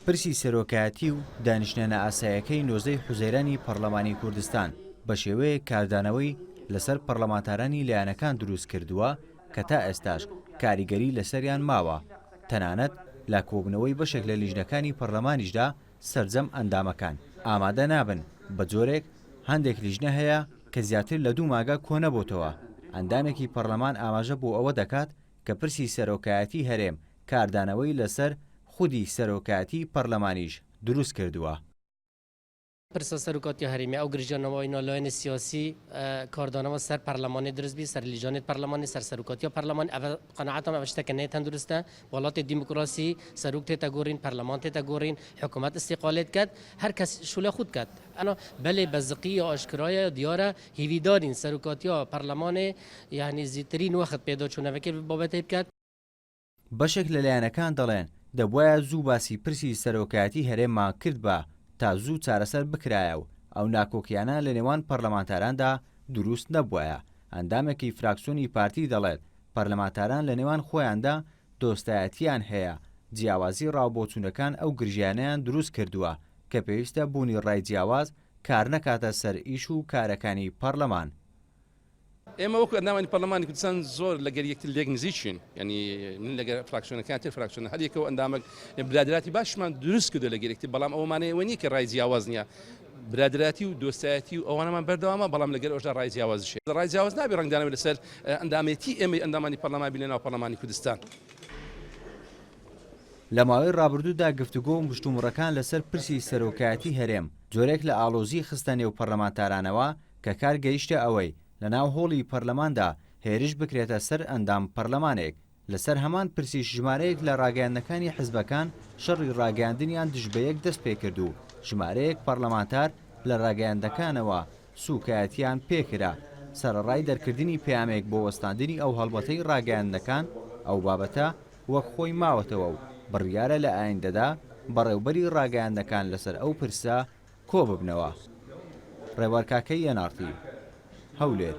پرسی سەرۆکایەتی و دانیشتنە نائاسایەکەی 19 ی حوزەیرانی پەڕلەمانی کوردستان بە شێوەیەک کاردانەوەی لەسەر پەڕلەمانتارانی لایەنەکان دروست کردووە کە تا ئێستاش کاریگەری لەسەریان ماوە، تەنانەت لە کۆبوونەوەی بەشێک لە لیژنەکانی پەڕلەمانیشدا سەرجەم ئەندامەکان ئامادە نابن، بە جۆرێک هەندێک لیژنە هەیە کە زیاتر لە دوو مانگە کۆنەبۆتەوە، ئەندامێکی پەڕلەمان ئاماژە بۆ ئەوە دەکات کە پرسی سەرۆکایەتی هەرێم کاردانەوەی لەسەر خودی سەرۆکایەتی پەرلەمانیش دروست کردووە. پرسا سەرۆکاتی هەرێمی ئەو گرژیانەوەی نا لایەنی سیاسی کاردانەوە سەر پەرلەمانی دروست بی سەر لیژانێت پەرلەمانی سەر سەرۆکاتیا پەرلەمان ئەڤ قەناعەتم ئەڤ شتەکە نێ تەندروستە وڵاتی دیموکراسی سەرۆک تێتە گۆرین پەرلەمان تێتە گۆرین حکومەت ئیستیقالێت کەت هەر کەس شولە خود کەت ئەنا بەلێ بە زقی یا ئاشکرایە یا دیارە هیویدارین سەرۆکاتیا پەرلەمانێ یانی زیترین وەخت پێداچوونەوەکێ بابەتێ بکەت. بەشێک لە لایەنەکان دەڵێن، دەبوایە زوو باسی پرسی سەرۆکایەتی هەرێممان کردبا تا زوو چارەسەر بکرایە و ئەو ناکۆکیانە لە نێوان پەرلەمانتاراندا دروست نەبوایە، ئەندامێکی فراکسیۆنی پارتی دەڵێت، پەرلەمانتاران لە نێوان خۆیاندا دۆستایەتییان هەیە، جیاوازی ڕاوبۆچوونەکان ئەو گرژیانەیان دروست کردووە کە پێویستە بوونی ڕای جیاواز کارنەکاتە سەر ئیش و کارەکانی پەرلەمان. ئێمە وەکو ئەندامانی پەرلەمانی کوردستان زۆر لەگەر یەکتر لێک نزیکین یعنی من لەگەر فراکسیۆنەکان تر فراکسیۆن هەر یەکەوە ئەندامەک برادراتی باشمان دروست کردو لەگەر یەکتر بەڵام ئەوە مانای ئەوە نییە کە ڕای جیاواز نییە برادراتی و دۆستایەتی و ئەوانەمان بەردەوامە بەڵام لەگەر ئەوشدا ڕای جیاوازش هەیە ڕای جیاواز نابێ ڕەنگدانەوە لەسەر ئەندامێتی ئێمەی ئەندامانی پەرلەمان بی لەناو پەرلەمانی کوردستان. لە ماوەی ڕابردوودا گفتوگۆ و مشتومڕەکان لەسەر پرسی سەرۆکایەتی هەرێم جۆرێک لە ئاڵۆزی خستە نێو پەرلەمانتارانەوە کە کار گەیشتە ئەوەی لەناو هۆڵی پەرلەماندا هێرش بکرێتە سەر ئەندام پەرلەمانێک، لەسەر هەمان پرسیش ژمارەیەک لە ڕاگەیاندنەکانی حزبەکان شەڕی ڕاگەیاندنیان دژ بەیەک دەستپێکرد و ژمارەیەک پەرلەمانتار لە ڕاگەیاندنەکانەوە سوکایەتیان پێکرا، سەرەڕای دەرکردنی پەیامێک بۆ وەستاندنی ئەو هەڵمەتەی ڕاگەیاندنەکان، ئەو بابەتە وەک خۆی ماوەتەوە و بڕیارە لە ئایندەدا بەڕێوبەری ڕاگەیاندنەکان لەسەر ئەو پرسە کۆببنەوە. ڕێوار کاکەیی ئێن ئاڕ تی، هەولێر.